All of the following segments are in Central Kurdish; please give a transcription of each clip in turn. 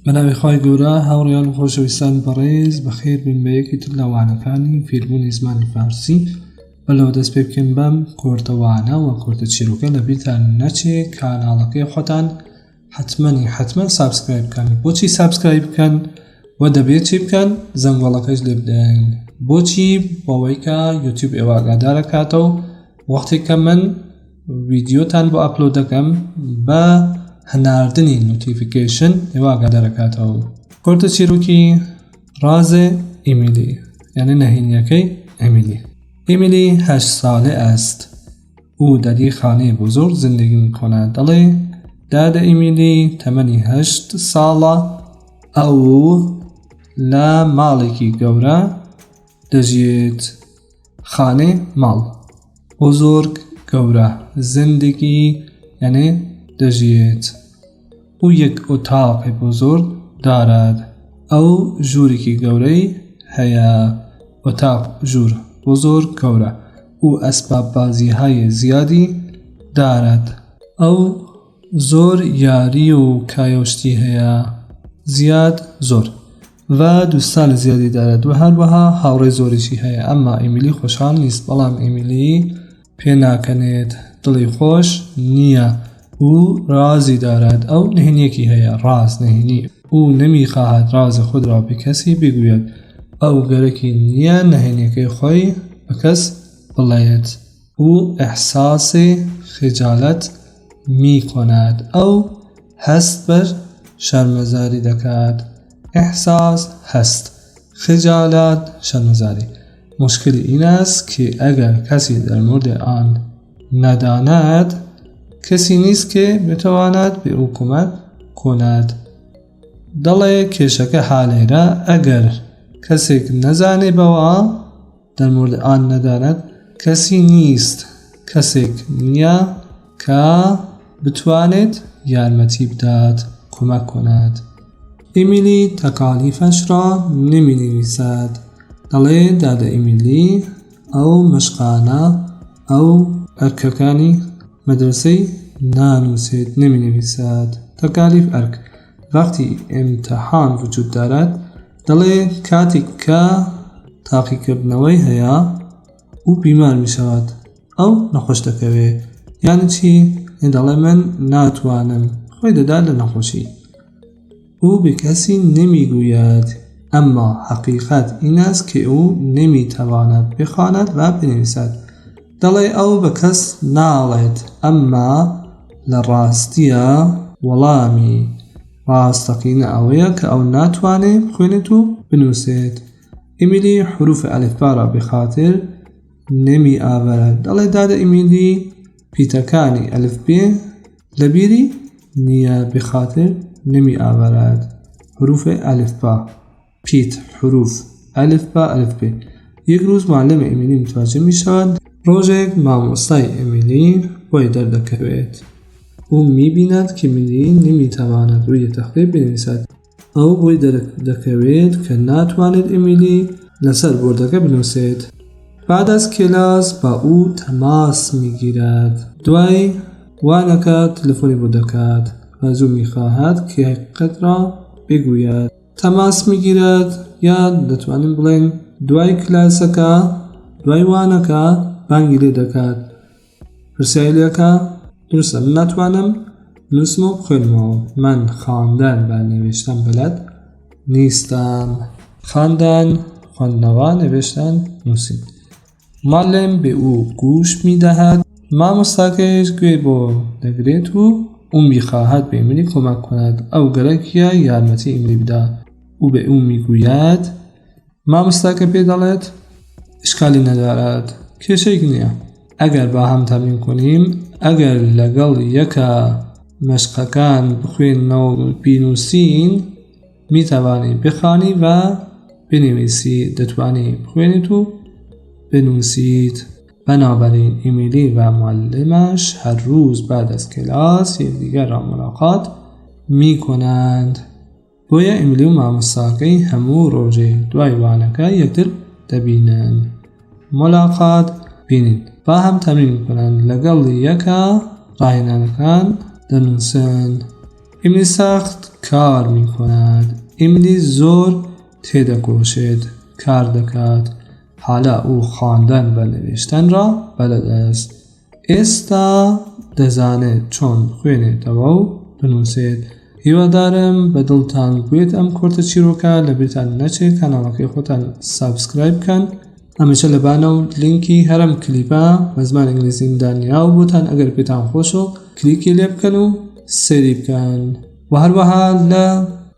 بەناوی خوای گەورە هاوڕێیان و خۆشەویستان بەڕێز بەخێر بن بە یەکی تر لە وانەکانی فێربوونی زمانی فارسی بەلەوە دەست پێ بکەین بەم کۆرتە وانە و کۆرتە چیرۆکە لە بیرتان نەچێ کاناڵەکەی خۆتان حتممەنی حتمما subscribe بکەن بۆچی subscribe بکەن و دەبێت چی بکەن زەنگۆڵەکەش لێ بدەن بۆچی بەوەی کە یوتیوب ئێوە ئاگادارەکاتەوە وەختێک کە من ڤیدیۆتان بۆ ئاپلۆد دەکەم بە هەناردنی notification ئێوە ئاگادارەکاتەوە کورتە چیرۆکی راز ئیمیلی یعنی نهێنیەکەی ئەمیلی ئیمیلی هەشت ساڵێ است او در یک خانه بزرگ زندگی میکند دەڵێ دادە ئیمیلی تەمەنی هەشت ساڵە ئەو لە ماڵێکی گەورە دەژیێت خانه ماڵ بزرگ گەورە زندگی یعنی دەژیێت او یک اتاق بزرگ دارد ئەو ژوورێکی گەورەی هەیە اتاق ژوور بزرگ گەورە او اسباب بازی های زیادی دارد ئەو زۆر یاری و کایەوشتی هەیە زیاد زۆر و دوستان زیادی دارد و هەروەها هاوڕێ زۆریشی هەیە ئەمما ئیمیلی خۆشحاڵ نیست بەڵام ئیمیلی پێناکەنێت دڵی خۆش نییە و رازی دارد ئەو نهێنیەکی هەیە ڕاز نهێنی او نمیخواهد راز خود را به کسی بگوید ئەو گەرەکی نییە نهێنیەکەی خۆی بە کەس بڵێت او احساس خجالت میکند ئەو هەست بە شەرمەزاری دەکات احساس هەست خجالت شەرمەزاری مشکل این است که اگر کسی در مورد آن نداند کسی نیست که بتواند به او کمک کند دەڵێ کێشەکە حالێرە ئەگەر کەسێک نەزانێ بەوە در مورد آن نداند کەسی نیست کەسێک نییە کە بتوانێت یارمەتی بدات کمک کند ئیمیلی تکالیفش را نمی نویسد دەڵێ دادە ئیمیلی ئەو مەشقانە ئەو ئەرکەکانی مەدرسەی نانووسێت نمی نویسد تکالیف ئەرک وقتی امتحان وجود دارد دەڵێ کاتێک کە تاقیکردنەوەی هەیە و بیمار میشەوات ئەو نەخۆش دەکەوێ یانی چی دەڵێ من ناتوانم خۆی دەدا لە نەخۆشی او به کسی نمیگوید اما حقیقت این است که او نمیتواند بخواند و بنویسد دەڵێ ئەو بە کەس ناڵێت ئەمما لە ڕاستیە وەڵامی ڕاستەقینە ئەوەیە کە ئەو ناتوانێ بخوێنێت و بنووسێت. ئیمیلی حروف الفبا را به خاطر نمی آورد دەڵێ دادە ئیمیلی پیتەکانی ئەلف بێ لەبیری نییە به خاطر نمی آورد حروف الفبا پیت حروف الف با الف ب یک روز معلم ئیمیلی متوجه می شود ڕۆژێک مامۆستای ئەمیلی بۆی دەردەکەوێت او میبیند که ئیمیلی نمیتواند روی تخته بنویسد ئەو بۆی دەردەکەوێت کە ناتوانێت ئەمیلی لەسەر بۆردەکە بنووسێت بعد از کلاس با او تماس میگیرد دوای وانەکە تەلەفۆنی بۆ دەکات و از او میخواهد که حقیقت را بگوید تماس میگیرد یا دەتوانین بڵێن دوای کلاسەکە دوای وانەکە بانگی لێ دەکات پرسیاری لێکە دروستە من ناتوانم نووسم و بخوێنمەوە من خواندن بە نوێشتن بەلەد نیستم خواندن خوێندنەوە نوێشتن نووسین معلم به او گوش میدهد مامۆستاکەیش گوێ بۆ دەگرێت و او میخواهد به ئیمیلی کمک کند ئەو گەرەکیە یارمەتی ئیمیلی بدا او به او میگوید مامۆستاکە پێ دەڵێت اشکالی ندارد کێشەیەک نییە ئەگەر با هم تمرین کنیم ئەگەر لەگەڵ یەکە مەشقەکان بخوێنەوە بینوسین میتوانی بخوانی و بنویسی دەتوانی بخوێنیت و بنووسیت بنابراین ئیمیلی و معلمش هر روز بعد از کلاس یکدیگر را ملاقات میکنند بۆیە ئیمیلی و مامۆستاکەی هەموو ڕۆژێ دوای وانەکە یەکتر دەبینن ملاقات بینین با هم تمرین میکنند لەگەڵ یەکە ڕاهێنانەکان دەنووسن. ئیملی سەخت کار میکند. ئیملی زۆر تێدەکۆشێت، کار دەکات. حالا او خواندن و نوشتن را بلد است. ئێستا دەزانێت چۆن بخوێنێتەوە و بنووسێت. هیوادارم بە دڵتان بێت ئەم کورتە چیرۆکە، لەبیرتان نەچێت کەناڵەکەی خۆتان subscribe بکەن. هەمیشە لەبانە و لینکی هەرم کلیپە بە زمان ئینگلیزیم دانیاو بۆتان ئەگەر پێتان خۆشە کلیکی لێ بکەن و سەیری بکەن و هەروەها لە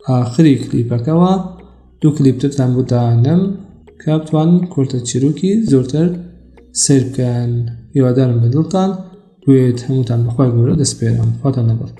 ئاخری کلیپەکەوە دوو کلیپترتان بۆ دانم کە بتوان کورتە چیرۆکی زۆرتر سەیر بکەن. هیوادارم بە دڵتان بێت. هەمووتان بەخوای گەورە دەسپێرم. خواتان لەگەڵ.